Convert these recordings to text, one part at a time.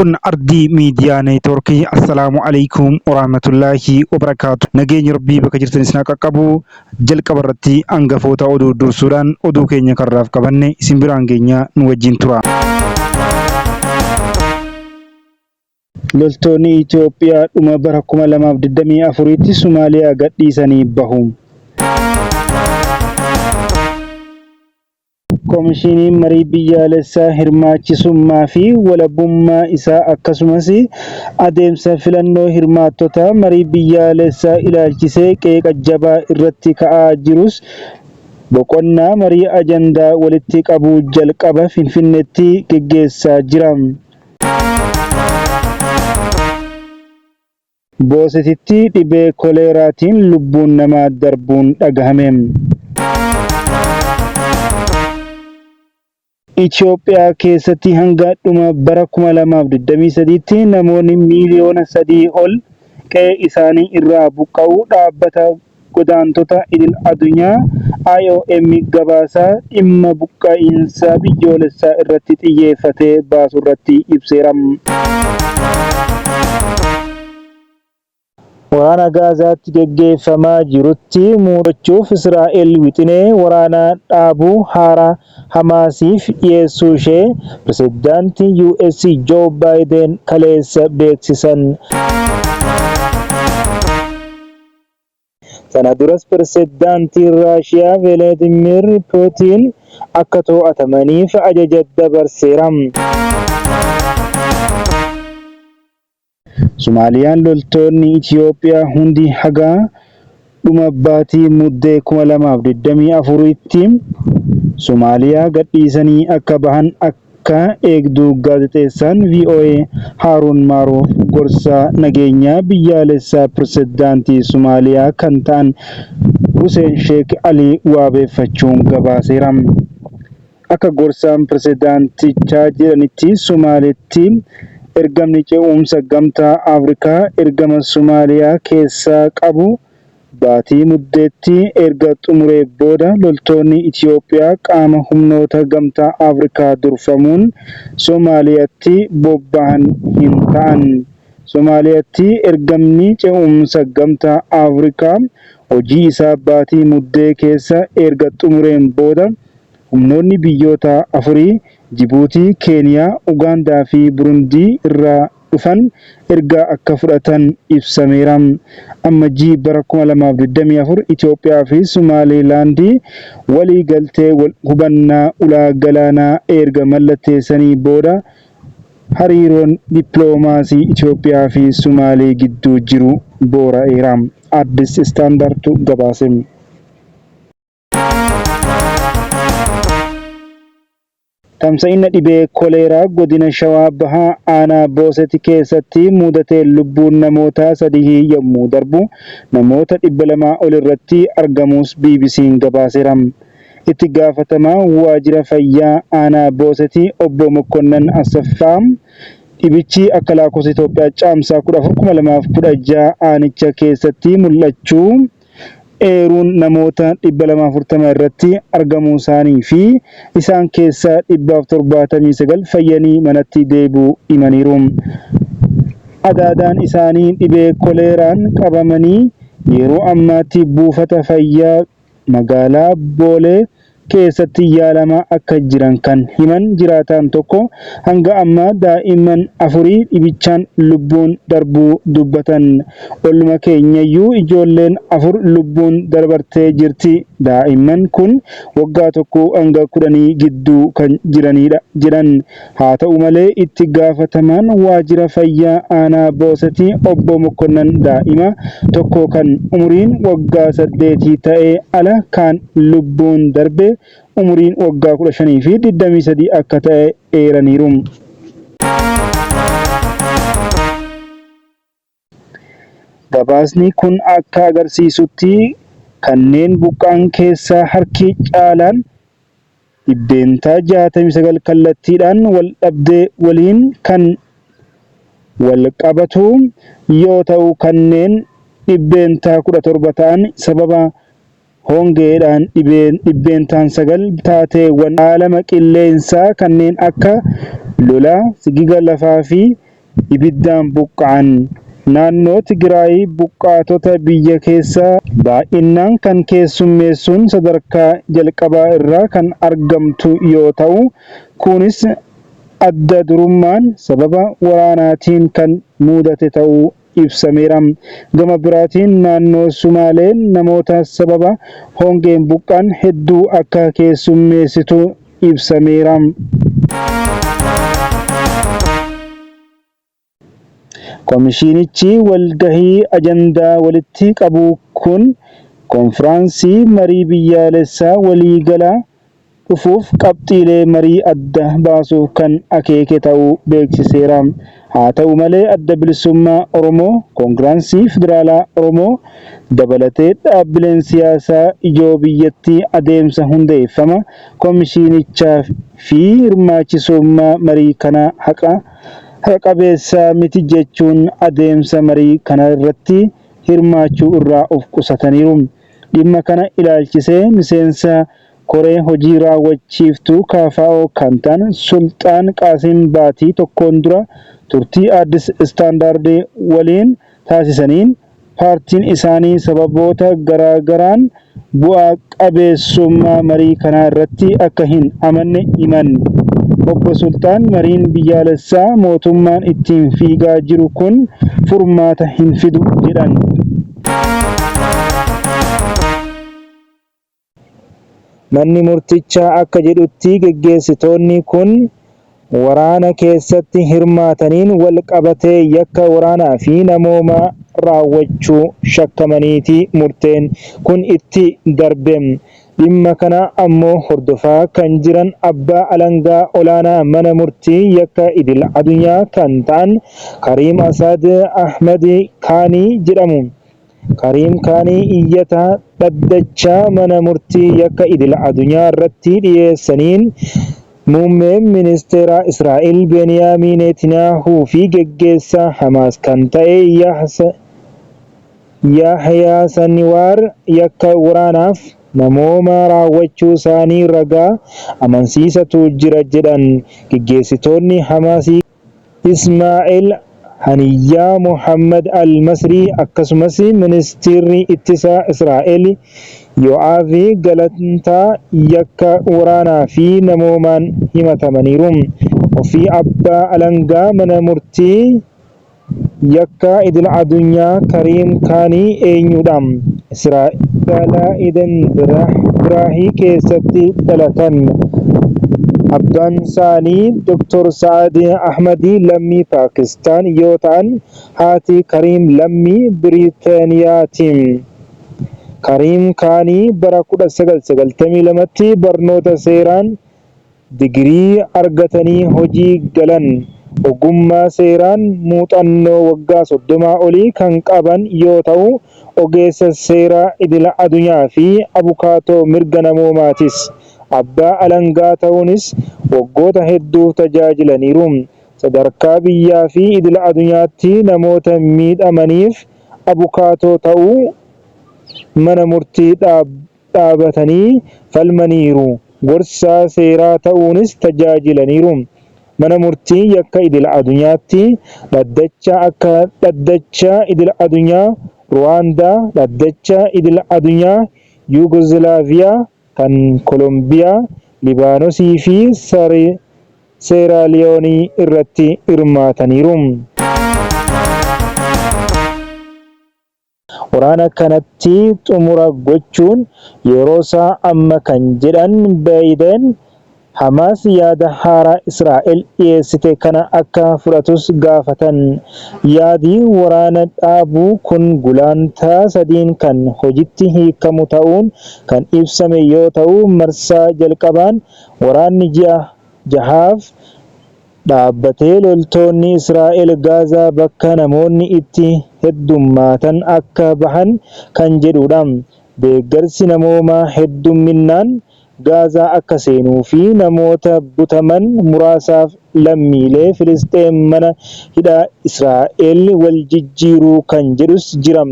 Kun Ardii Miidiyaa Neetwoorkii. Assalaamu Aleykum Warahmatullaahi Wabarakaatu. Nageenyi Rabbii bakka jirtan isin haa qaqqabu. Jalqaba irratti hangafoota oduu dursuudhaan oduu keenya karraaf qabanne isin biraan geenya nu wajjin tura. Loltoonni Itoophiyaa dhuma bara 2024tti Somaaliyaa gadhiisanii bahu. Komishiniin Marii Biyyaalessaa hirmaachisummaa fi walabummaa isaa akkasumas adeemsa filannoo hirmaattota marii biyyaalessaa ilaalchisee qeeqa jabaa irratti ka'aa jirus boqonnaa marii ajandaa walitti qabuu jalqaba Finfinneetti geggeessaa jira. Boosatitti dhibee Koleeraatiin lubbuun namaa darbuun dhagahame. Itoophiyaa keessatti hanga dhuma bara 2023tti namoonni miiliyoona 3 ol qe'ee isaanii irraa buqqa'uu dhaabbata godaantota idil adunyaa IOM gabaasa dhimma buqqa'iinsa biyyoolessaa irratti xiyyeeffate baasurratti ibseera. Waraana Gaazaatti geggeeffamaa jirutti muudachuuf Israa'el wixinee waraana dhaabuu haaraa Hamaasiif dhiyeessuushee Pirezidaantiin US Joo Baayiden kaleessa beeksisan. Sana duras Pirezidaantiin Raashiyaa Vilaadimiir Puutiin akka to'atamaniif ajaja dabarseera. Somaaliyaan loltoonni Itoophiyaa hundi haga dhuma baatii Muddee 2024tti Somaaliyaa gadhiisanii akka bahan akka eegdu gaazexeessaan VOA Haaruun Maaruuf gorsaa nageenyaa biyyaalessaa pirezidaantii Somaaliyaa kan ta'an Huseen Sheek Alii waabeeffachuun gabaaseera. Akka gorsaan pirezidaantichaa jedhanitti Somaaleetti ergamni ce'umsa Gamtaa Afrikaa ergama Somaaliyaa keessaa qabu baatii Muddeetti erga xumuree booda loltoonni Itoophiyaa qaama humnoota Gamtaa Afrikaa durfamuun Somaaliyaatti bobbahan hin ta'an. Somaaliyaatti ergamni ce'umsa Gamtaa Afrikaa hojii isaa baatii Muddee keessa erga xumureen booda Humnoonni biyyoota afurii Jibuutii, Keeniyaa, Ugaandaa fi Burundii irraa dhufan ergaa akka fudhatan ibsameera. Ammajjii bara 2024 Itoophiyaa fi Somaalilaandi walii galtee wal hubannaa ulaa galaanaa erga mallatteessanii booda hariiroon dippiloomaasii Itoophiyaa fi Sumaalee gidduu jiru boora'eera. Addis Standardtu gabaase. Tamsa'ina dhibee Koleeraa Godina Shawaa Bahaa Aanaa Boosati keessatti muudateen lubbuun namoota sadihii yommuu darbu, namoota 200 ol irratti argamuus BBC'n gabaaseera. Itti gaafatamaa Waajira Fayyaa Aanaa Boosati Obbo Mokkonnan Asaffaa dhibichi akka lakkoofsa Itoophiyaa Caamsaa 14, 2016 aanicha keessatti mul'achuu eeruun namoota 240 irratti argamuusaanii fi isaan keessaa 179 fayyanii manatti deebi'uu himaniiru. Adaadaan isaanii dhibee koleeraan qabamanii yeroo ammaatti buufata fayyaa magaalaa Boolee keessatti yaalamaa akka jiran kan himan jiraataan tokko, hanga ammaa daa'imman afurii dhibichaan lubbuun darbuu dubbatan. Olluma keenyayyuu ijoolleen 4 lubbuun darbartee jirti. Daa'imman kun waggaa tokkoo hanga kudhanii gidduu kan jiraniidha, jedhan. Haata'u malee itti gaafatamaan waajjira fayyaa aanaa Boosati obbo Mokkonnan daa'ima tokko kan umuriin waggaa saddeetii ta'ee ala kaan lubbuun darbe umuriin waggaa 15 fi 23 akka ta'e eeraniiru. Gabaasni kun akka agarsiisutti kanneen buqqa'an keessaa harki caalaan 69% kallattiidhaan waldhabdee waliin kan walqabatu yoo ta'u kanneen 17% ta'an sababa hongeedhaan 9% taateewwan faalama qilleensaa kanneen akka lolaa, sigiga lafaa fi Ibiddaan buqqa'an. Naannoo Tigraay buqqaatota biyya keessaa baay'inaan kan keessummeessuun sadarkaa jalqabaa irra kan argamtu yoo ta'u, kunis adda durummaan sababa waraanaatiin kan mudate ta'uu ibsameera. Gama biraatiin naannoo Sumaalee namoota sababa hongeen buqqa'an hedduu akka keessummeessitu ibsameera. Komishinichi walgahii ajandaa walitti qabu kun konfiraansii marii biyyaalessaa waliigalaa dhufuuf qabxiilee marii adda baasuuf kan akeeke ta'uu beeksiseera. Haa ta'u malee Adda Bilisummaa Oromoo, Koongiraansii Federaalaa Oromoo dabalatee dhaabbileen siyaasaa ijoo biyyattii adeemsa hundeeffama komishinichaa fi hirmaachisummaa marii kanaa haqa qabeessa miti jechuun adeemsa marii kanarratti hirmaachuu irraa of qusataniiru. Dhimma kana ilaalchisee miseensa koree hojii raawwachiiftuu KFO kan ta'an Sulxaan Qaasim baatii tokkoon dura turtii Addis Standard waliin taasisaniin paartiin isaanii sababoota garaagaraan bu'aa qabeessummaa marii kanaa irratti akka hin amanne himan. Obbo Sulxaan mariin biyyaalessaa mootummaan ittiin fiigaa jiru kun furmaata hin fidu jedhan. Manni murtichaa akka jedhutti geggeessitoonni kun waraana keessatti hirmaataniin wal qabatee yakka waraanaa fi namoomaa raawwachuu shakkamaniiti murteen kun itti darbe. Dhimma kana ammoo hordofaa kan jiran abbaa alangaa olaanaa mana murtii yakka idil adunyaa kan ta'an Kariim Asaad Ahmad Kaanii jedhamu. Kariim Kaanii iyyata dhaddacha mana murtii yakka idil adunyaa irratti dhiyeessaniin muummeen ministeera Israa'el Beniyaamiin Netanyaahuu fi geggeessaa Hamaas kan ta'e Yahyaa Saniwaar yakka waraanaaf namooma raawwachuu isaanii ragaa amansiisatu jira jedhan. Geggeessitoonni Hamaas Ismaa'eel Haniyyaa, Mohammad Al-Masrii akkasumas ministiirri ittisaa Israa'el Yo'aav Galantaa yakka waraanaa fi namoomaan himatamaniiru. Ofii abbaa alangaa mana murtii yakka idil adunyaa Kariim Kaanii eenyudha? Israa'el magaalaa Edenbiraahii keessatti dhalatan. Abbaan isaanii Dr. Sa'ad Ahmad lammii Paakistaan yoo ta'an, haati Kariim lammii Biriitaaniyaati. Kariim Kaanii bara 1992tti barnoota seeraan digirii argatanii hojii galan. Ogummaa seeraan muuxannoo waggaa 30 olii kan qaban yoo ta'u, ogeessa seeraa idil adunyaa fi abukaatoo mirga namoomaatis. Abbaa alangaa ta'uunis waggoota hedduuf tajaajilaniiru. Sadarkaa biyyaa fi idil adunyaatti namoota miidhamaniif abukaatoo ta'uu mana murtii dhaabatanii falmaniiru. Gorsaa seeraa ta'uunis tajaajilaniiru. Mana murtii yakka idil adunyaatti dhaddacha akka dhaddacha idil adunyaa Ruwaandaa, dhaddacha idil adunyaa Yuugozilaaviyaa, kan Kolombiyaa, Libaanosii fi Seeraaliyoonii irratti hirmaataniiru. Waraana kanatti xumura gochuun yeroosaa amma kan jedhan Baayiden, Hamaas yaada haaraa Israa'el dhiyeessite kana akka fudhatus gaafatan. Yaadi waraana dhaabuu kun gulantaa sadiin kan hojitti hiikamu ta'uun kan ibsame yoo ta'u, marsaa jalqabaan waraanni ji'a jahaaf dhaabbatee loltoonni Israa'el Gaazaa bakka namoonni itti heddummaatan akka bahan kan jedhudha. Deeggarsi namoomaa heddumminnaan Gaazaa akka seenuu fi namoota butaman muraasaaf lammiilee Filisxeem mana hidhaa Israa'el wal jijjiiruu kan jedhus jira.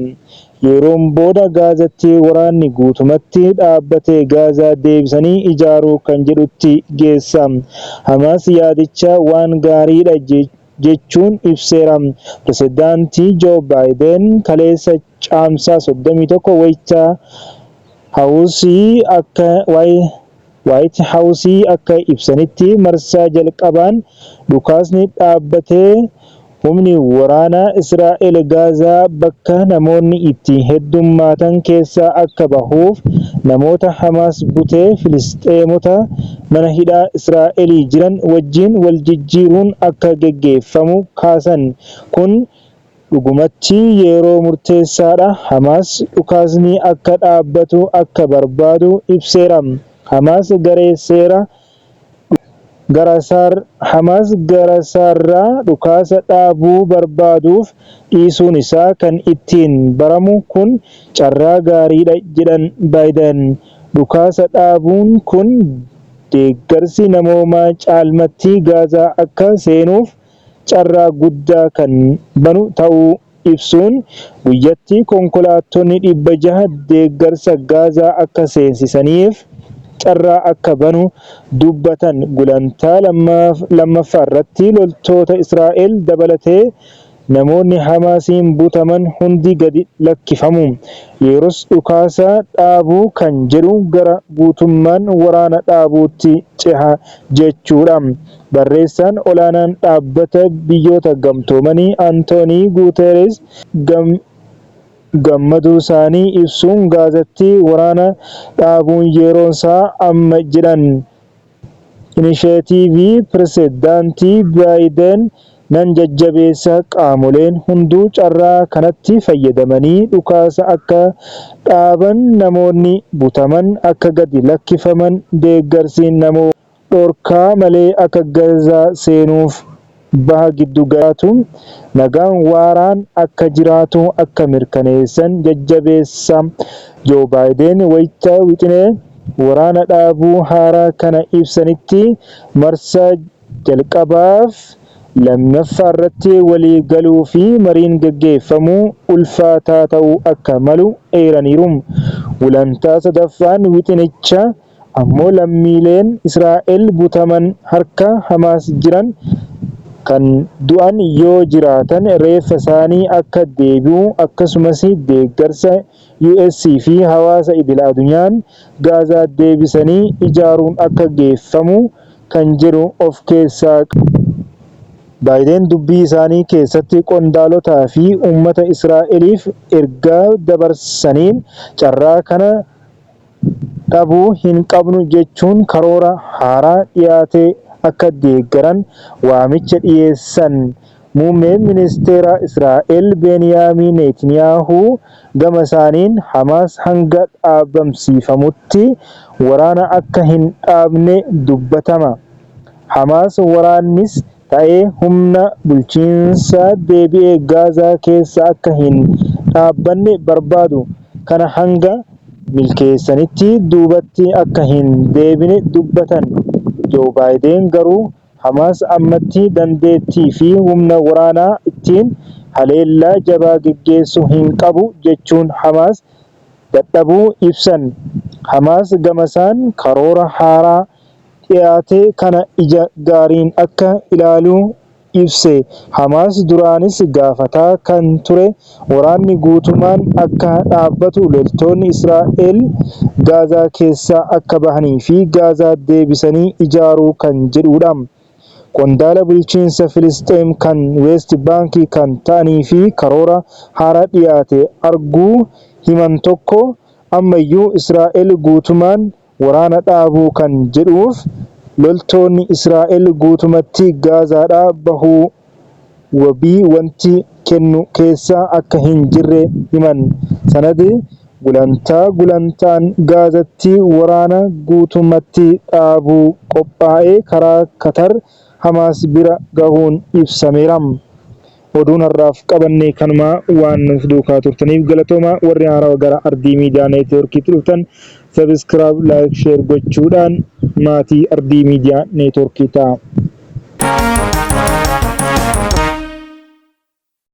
Yeroon booda Gaazatti waraanni guutumatti dhaabbatee Gaazaa deebisanii ijaaruu kan jedhutti geessa. Hamaas yaadicha waan gaariidha jechuun ibseera. Pirezidaantii Joo Baayiden kaleessa Caamsaa 31 Waayit Haawusii akka ibsanitti, marsaa jalqabaan dhukaasni dhaabbatee humni waraanaa Israa'el Gaazaa bakka namoonni itti heddummaatan keessaa akka bahuuf, namoota Hamaas bute Filisxeemota mana hidhaa Israa'el jiran wajjin wal jijjiiruun akka geggeeffamu kaasan. Kun dhugumatti yeroo murteessaadha. Hamaas dhukaasni akka dhaabbatu akka barbaadu ibseera. Hamaas garee seera Hamaas garasaarraa dhukaasa dhaabuu barbaaduuf dhiisuun isaa kan ittiin baramu kun carraa gaariidha jedhan Baayiden. Dhukaasa dhaabuun kun deeggarsi namoomaa caalmatti Gaazaa akka seenuuf carraa guddaa kan banu ta'uu ibsuun, guyyatti konkolaattonni 600 deeggarsa Gaazaa akka seensisaniif carraa akka banu dubbatan. Gulantaa lammaffaarratti loltoota Israa'el dabalatee namoonni Hamaasiin butaman hundi gadi lakkifamu. Yeroos dhukaasa dhaabuu kan jedhu gara guutummaan waraana dhaabuutti ceha jechuudha. Barreessaan olaanaan Dhaabbata Biyyoota Gamtoomanii Antoonii Guutereez gammaduusaanii ibsuun Gaazatti waraana dhaabuun yeroonsaa amma jedhan. Inisheetiivii Pirezidaantii Baayiden nan jajjabeessa, qaamoleen hunduu carraa kanatti fayyadamanii dhukaasa akka dhaaban, namoonni butaman akka gadi lakkifaman, deeggarsi namoomaa dhorkaa malee akka Gaazaa seenuuf baha giddu galeessaatu nagaan waaraan akka jiraatu akka mirkaneessan jajjabeessa. Joo Baayiden wayita wixinee waraana dhaabuu haaraa kana ibsanitti marsaa jalqabaaf lammaffaarratti walii galuu fi mariin gaggeeffamu ulfaataa ta'uu akka malu eeraniiru. Gulantaa sadaffaan wixinichaa ammoo lammiileen Israa'el butaman harka Hamaas jiran kan du'an yoo jiraatan reeffa isaanii akka deebi'u, akkasumas deeggarsa US fi hawaasa idil-addunyaan Gaazaa deebisanii ijaaruun akka geeffamu kan jedhu of keessaa qaba. Baayiden dubbii isaanii keessatti qondaalotaa fi uummata Israa'eliif ergaa dabarsaniin carraa kana dhabuu hin qabnu jechuun karoora haaraa dhiyaate akka deeggaran waamicha dhiyeessan. Muummeen Ministeera Israa'el Beniyaamiin Neetniyaahuu gama isaaniin Hamaas hanga dhabamsiifamutti waraana akka hin dhaabne dubbatama. Hamaas waraannis ta'e humna bulchiinsaa deebi'ee Gaazaa keessa akka hin dhaabbanne barbaadu. Kana hanga milkeessanitti duubatti akka hin deebine dubbatan. Joo Baayiden garuu Hamaas ammatti dandeettii fi humna waraanaa ittiin haleellaa jabaa geggeessu hin qabu jechuun Hamaas dadhabuu ibsan. Hamaas gamasaan karoora haaraa dhiyaate kana ija gaariin akka ilaalu ibse. Hamaas duraanis gaafataa kan ture waraanni guutumaan akka dhaabbatu, loltoonni Israa'el Gaazaa keessaa akka bahanii fi Gaazaa deebisanii ijaaruu kan jedhudha. Qondaala bulchiinsa Filisxeem kan Weest Baank kan ta'anii fi karoora haaraa dhiyaate arguu himan tokko, ammayyuu Israa'el guutumaan waraana dhaabuu kan jedhuuf loltoonni Israa'el guutumatti Gaazaadhaa bahuu wabii wanti kennu keessa akka hin jirre himan. Sanadi gulantaa gulantaan Gaazatti waraana guutumatti dhaabuu qophaa'e karaa Katar Hamaas bira gahuun ibsameera. Oduun har'aaf qabanne kanuma. Waan nuuf duukaa turtaniif galatooma. Warri haarawa gara Ardii Miidiyaa Neetwoorkiitti dhuftan subscribe, like, share gochuudhaan maatii Ardii Miidiyaa Neetwoorkii ta'a.